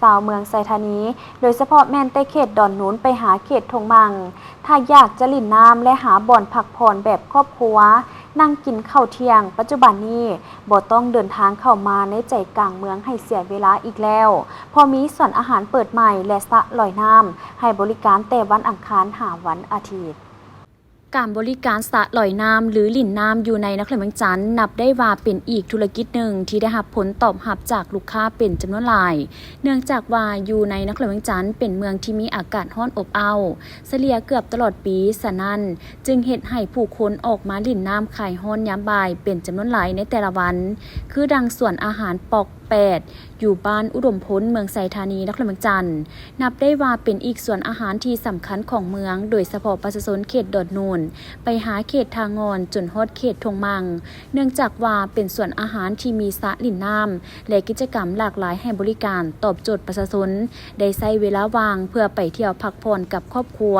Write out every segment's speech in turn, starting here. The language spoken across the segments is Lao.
ຊາວເມືອງໄຊທານີ, ໂດຍສະເພາະແມ່ນແຕ່ເຂດດອນນູນໄປຫາເຂດທົ່ງມັ່ງ. ຖ້າຢາກຈະຫຼິ້ນນ້ຳ ແລະ ຫາບ່ອນພັກຜ່ອນແບບຄອບຄົວ, ນັ່ງກິນເຂົ້າທ່ຽງ, ປັດຈຸບັນນີ້ບໍ່ຕ້ອງເດີນທາງເຂົ້າມາໃນໃຈກາງເມືອງໃຫ້ເສຍເວລາອີກແລ້ວ, ເພາະມີສວນອາຫານເປີດໃໝ່ ແລະ ສະລອຍນ້ຳໃຫ້ບໍລິການແຕ່ວັນອັງຄານຫາວັນອາທິດ. ການບໍລິການສະລອຍນ້ຳ ຫຼື ຫຼິ້ນນ້ຳຢູ່ໃນນະຄອນຫຼວງວຽງຈັນ ນັບໄດ້ວ່າເປັນອີກທຸລະກິດໜຶ່ງທີ່ໄດ້ຮັບຜົນຕອບຮັບຈາກລູກຄ້າເປັນຈຳນວນຫຼາຍ, ເນື່ອງຈາກວ່າຢູ່ໃນນະຄອນຫຼວງວຽງຈັນເປັນເມືອງທີ່ມີອາກາດຮ້ອນອົບອ້າວ ສະເລ່ຍເກືອບຕະຫຼອດປີ, ສະນັ້ນຈຶ່ງເຮັດໃຫ້ຜູ້ຄົນອອກມາຫຼິ້ນນ້ຳຄາຍຮ້ອນຍາມບ່າຍເປັນຈຳນວນຫຼາຍໃນແຕ່ລະວັນ, ຄືດັ່ງສວນອາຫານປອກ ແປດ ຢູ່ບ້ານອຸດົມພົນ ເມືອງໄຊທານີ ນະຄອນຫຼວງວຽງຈັນ ນັບໄດ້ວ່າເປັນອີກສວນອາຫານທີ່ສຳຄັນຂອງເມືອງ, ໂດຍສະເພາະປະຊາຊົນເຂດດອນນູນ ໄປຫາເຂດທ່າງ່ອນ ຈົນຮອດເຂດທົ່ງມັ່ງ, ເນື່ອງຈາກວ່າເປັນສວນອາຫານທີ່ມີສະຫຼິ້ນນ້ຳ ແລະ ກິດຈະກຳຫຼາກຫຼາຍໃຫ້ບໍລິການ, ຕອບໂຈດປະຊາຊົນໄດ້ໃຊ້ເວລາວ່າງເພື່ອໄປທ່ຽວພັກຜ່ອນກັບຄອບຄົວ,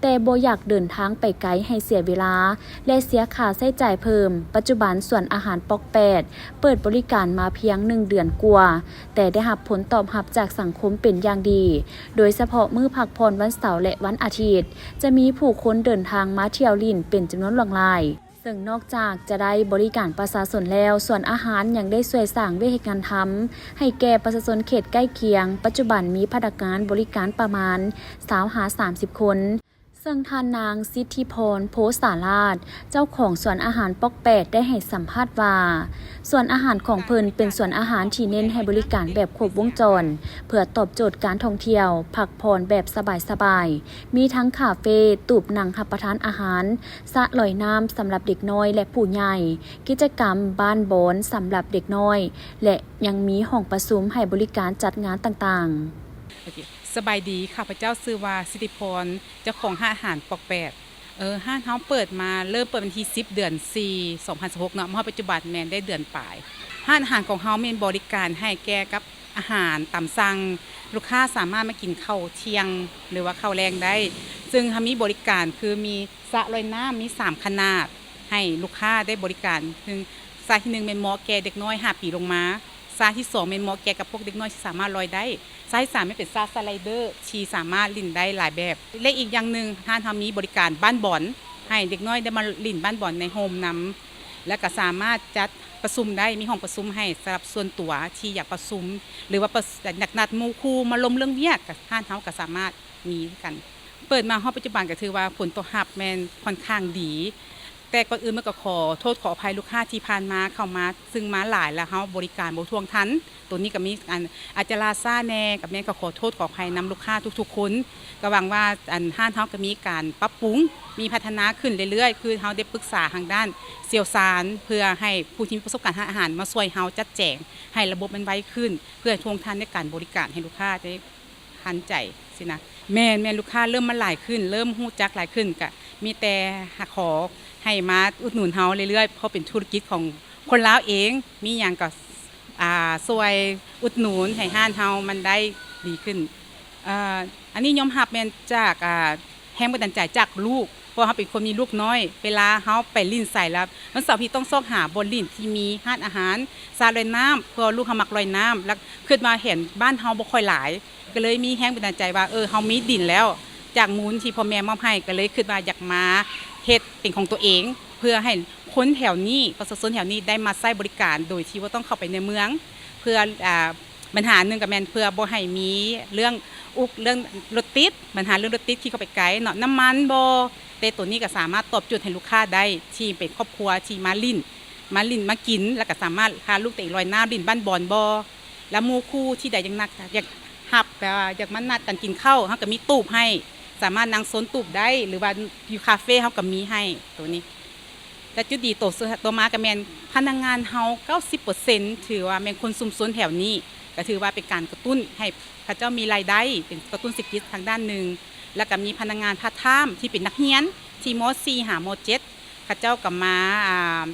ແຕ່ບໍ່ຢາກເດີນທາງໄປໄກໃຫ້ເສຍເວລາ ແລະ ເສຍຄ່າໃຊ້ຈ່າຍເພີ່ມ. ປັດຈຸບັນສວນອາຫານປອກແປດ ເປີດບໍລິການມາພຽງໜຶ່ງເດືອນກວ່າ, ແຕ່ໄດ້ຮັບຜົນຕອບຮັບຈາກສັງຄົມເປັນຢ່າງດີ, ໂດຍສະເພາະມື້ພັກຜ່ອນວັນເສົາ ແລະ ວັນອາທິດ, ຈະມີຜູ້ຄົນເດີນທາງມາທ່ຽວຫຼິ້ນເປັນຈຳນວນຫຼວງຫຼາຍ. ເຊິ່ງນອກຈາກຈະໄດ້ບໍລິການປະຊາຊົນແລ້ວ, ສວນອາຫານຍັງໄດ້ຊ່ວຍສ້າງວຽກເຮັດງານທຳໃຫ້ແກ່ປະຊາຊົນເຂດໃກ້ຄຽງ. ປັດຈຸບັນມີພະນັກງານບໍລິການປະມານຊາວຫາສາມສິບຄົນ. ເຊິ່ງທ່ານນາງສິດທິພອນ ໂພສາລາດ ເຈົ້າຂອງສວນອາຫານປອກແປດ ໄດ້ໃຫ້ສຳພາດວ່າ, ສວນອາຫານຂອງເພິ່ນເປັນສວນອາຫານທີ່ເນັ້ນໃຫ້ບໍລິການແບບຄົບວົງຈອນ ເພື່ອຕອບໂຈດການທ່ອງທ່ຽວ, ພັກຜ່ອນແບບສະບາຍໆ, ມີທັງຄາເຟ, ຕູບນັ່ງຮັບປະທານອາຫານ, ສະລອຍນ້ຳສຳລັບເດັກນ້ອຍ ແລະ ຜູ້ໃຫຍ່, ກິດຈະກຳບ້ານບອນສຳລັບເດັກນ້ອຍ ແລະ ຍັງມີຫ້ອງປະຊຸມໃຫ້ບໍລິການຈັດງານຕ່າງໆ. ໂອເຄ ສະບາຍດີ, ຂ້າພະເຈົ້າຊື່ວ່າ ສິດທິພອນ ເຈົ້າຂອງຮ້ານອາຫານປອກແປດ. ເອີ ຮ້ານເຮົາເປີດມາ, ເລີ່ມເປີດວັນທີສິບ ເດືອນສີ່ ສອງພັນຊາວຫົກເນາະ, ມາຮອດປັດຈຸບັນແມ່ນໄດ້ເດືອນປາຍ. ຮ້ານອາຫານຂອງເຮົາແມ່ນບໍລິການໃຫ້ແກ່ກັບອາຫານຕາມສັ່ງ, ລູກຄ້າສາມາດມາກິນເຂົ້າທ່ຽງ ຫຼືວ່າເຂົ້າແລງໄດ້, ເຊິ່ງເຮົາມີບໍລິການຄືມີ ສະລອຍນ້ຳມີສາມຂະໜາດໃຫ້ລູກຄ້າໄດ້ບໍລິການ, ເຊິ່ງສະທີໜຶ່ງແມ່ນເໝາະແກ່ເດັກນ້ອຍຫ້າປີລົງມາ, ສະທີສອງແມ່ນເໝາະແກ່ກັບພວກເດັກນ້ອຍທີ່ສາມາດລອຍໄດ້, ສະທີສາມແມ່ນເປັນສະສະໄລເດີທີ່ສາມາດຫຼິ້ນໄດ້ຫຼາຍແບບ ແລະ ອີກຢ່າງໜຶ່ງ ຮ້ານເຮົາມີບໍລິການບ້ານບອນ ໃຫ້ເດັກນ້ອຍໄດ້ມາຫຼິ້ນບ້ານບອນໃນໂຮມນຳ, ແລະ ກໍສາມາດຈັດປະຊຸມໄດ້, ມີຫ້ອງປະຊຸມໃຫ້ສຳລັບສ່ວນຕົວທີ່ຢາກປະຊຸມ ຫຼືວ່າປະ ຢາກນັດໝູ່ຄູ່ມາລົມເລື່ອງວຽກ, ກໍ ຮ້ານເຮົາກໍສາມາດ ມີຄືກັນ. ເປີດມາຮອດປັດຈຸບັນກໍຖືວ່າຜົນຕອບຮັບແມ່ນຂ້ອນຂ້າງດີ, ແຕ່ກ່ອນອື່ນມັນກໍຂໍໂທດຂໍອະໄພລູກຄ້າທີ່ຜ່ານມາເຂົ້າມາ, ຊຶ່ງມາຫຼາຍແລ້ວເຮົາບໍລິການບໍ່ທ່ວງທັນ. ໂຕນີ້ກໍມີອັນ ອາດຈະລ່າຊ້າແດ່, ກໍແມ່ນກໍຂໍໂທດຂໍອະໄພນຳລູກຄ້າທຸກໆຄົນ. ກໍຫວັງວ່າອັນຮ້ານເຮົາກໍມີການປັບປຸງ, ມີພັດທະນາຂຶ້ນເລື້ອຍໆ, ຄືເຮົາໄດ້ປຶກສາທາງດ້ານຊ່ຽວຊານ ເພື່ອໃຫ້ຜູ້ທີ່ມີປະສົບການຮ້ານອາຫານມາຊ່ວຍເຮົາຈັດແຈງໃຫ້ລະບົບມັນໄວຂຶ້ນ, ເພື່ອທ່ວງທັນໃນການບໍລິການໃຫ້ລູກຄ້າໄດ້ ທັນໃຈຊີ້ນະ. ແມ່ນ, ແມ່ນ, ລູກຄ້າເລີ່ມມາຫຼາຍຂຶ້ນ, ເລີ່ມຮູ້ຈັກຫຼາຍຂຶ້ນ, ກະມີແຕ່ຂໍໃຫ້ມາອຸດໜູນເຮົາເລື້ອຍໆ, ເພາະເປັນທຸລະກິດຂອງຄົນລາວເອງ, ມີຫຍັງກໍ ອ່າ ຊ່ວຍອຸດໜູນໃຫ້ຮ້ານເຮົາມັນໄດ້ດີຂຶ້ນ. ເອີ ອັນນີ້ຍອມຮັບແມ່ນຈາກ ອ່າ ແຮງບັນດານໃຈຈາກລູກ, ເພາະເຮົາເປັນຄົນມີລູກນ້ອຍ, ເວລາເຮົາໄປຫຼິ້ນໃສລະ ວັນເສົາອາທິດຕ້ອງຊອກຫາບ່ອນຫຼິ້ນທີ່ມີຮ້ານອາຫານ, ສະລອຍນ້ຳ, ເພາະວ່າລູກເຮົາມັກລອຍນ້ຳ, ລະຄິດວ່າເຫັນບ້ານເຮົາບໍ່ຄ່ອຍຫຼາຍ, ກໍເລີຍມີແຮງບັນດານໃຈວ່າ ເອີ ເຮົາມີດິນແລ້ວ ຈາກມູນທີ່ພໍ່ແມ່ມອບໃຫ້, ກໍເລີຍຄິດວ່າຢາກມາເຮັດເປັນຂອງຕົວເອງ ເພື່ອໃຫ້ຄົນແຖວນີ້, ປະຊາຊົນແຖວນີ້ໄດ້ມາໃຊ້ບໍລິການໂດຍທີ່ບໍ່ຕ້ອງເຂົ້າໄປໃນເມືອງ, ເພື່ອ ອ່າ ບັນຫາໜຶ່ງກໍແມ່ນເພື່ອບໍ່ໃຫ້ມີເລື່ອງອຸກ ເລື່ອງລົດຕິດ, ບັນຫາເລື່ອງລົດຕິດຂີ່ເຂົ້າໄປໄກເນາະ, ນ້ຳມັນບໍ່, ແຕ່ໂຕນີ້ກໍສາມາດຕອບໂຈດໃຫ້ລູກຄ້າໄດ້ ທີ່ເປັນຄອບຄົວທີ່ມາຫຼິ້ນ, ມາຫຼິ້ນມາກິນ, ແລ້ວກໍສາມາດພາລູກຕົວເອງລອຍນ້ຳຫຼິ້ນບ້ານບອນບໍ່, ແລ້ວໝູ່ຄູ່ທີ່ໃດຢາກນັດ ຢາກຮັບ ແບບວ່າຢາກມານັດກັນກິນເຂົ້າ, ເຮົາກໍມີຕູບໃຫ້, ສາມາດນັ່ງໂຊນຕູບໄດ້ ຫຼືວ່າຢູ່ຄາເຟເຮົາກໍມີໃຫ້ໂຕນີ້. ແລະ ຈຸດດີໂຕ ໂຕມາກໍແມ່ນພະນັກງານເຮົາເກົ້າສິບເປີເຊັນ ຖືວ່າແມ່ນຄົນຊຸມຊົນແຖວນີ້, ກໍຖືວ່າເປັນການກະຕຸ້ນໃຫ້ເຂົາເຈົ້າມີລາຍໄດ້, ເປັນກະຕຸ້ນເສດຖະກິດທາງດ້ານໜຶ່ງ, ແລ້ວກໍມີພະນັກງານພາດທາມທີ່ເປັນນັກຮຽນທີ່ ມໍສີ່ ຫາ ມໍເຈັດ ເຂົາເຈົ້າກໍມາ ອ່າ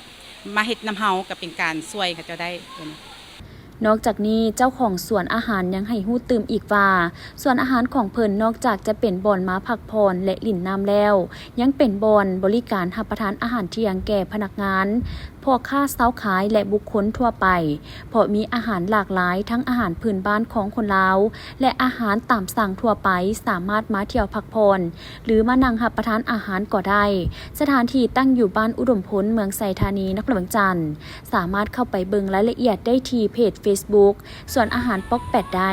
ມາເຮັດນຳເຮົາ, ກໍເປັນການຊ່ວຍເຂົາເຈົ້າໄດ້. ນອກຈາກນີ້, ເຈົ້າຂອງສວນອາຫານຍັງໃຫ້ຮູ້ຕື່ມອີກວ່າ, ສວນອາຫານຂອງເພິ່ນນອກຈາກຈະເປັນບ່ອນມາພັກຜ່ອນ ແລະ ຫຼິ້ນນ້ຳແລ້ວ, ຍັງເປັນບ່ອນບໍລິການຮັບປະທານອາຫານທ່ຽງແກ່ພະນັກງານ, ເ ພໍ່ຄ້າຊາວຂາຍ ແລະ ບຸກຄົນທົ່ວໄປ ເພາະມີອາຫານຫຼາກຫຼາຍ ທັງອາຫານພື້ນບ້ານຂອງຄົນລາວ ແລະ ອາຫານຕາມສັ່ງທົ່ວໄປ ສາມາດມາທ່ຽວພັກຜ່ອນ ຫຼື ມານັ່ງຮັບປະທານອາຫານກໍໄດ້. ສະຖານທີ່ຕັ້ງຢູ່ບ້ານອຸດົມພົນ ເມືອງໄຊທານີ ນະຄອນຫຼວງວຽງຈັນ. ສາມາດເຂົ້າໄປເບິ່ງລາຍລະອຽດໄດ້ທີ່ເພຈເຟສບຸກ ສວນອາຫານປອກແປດ ໄດ້.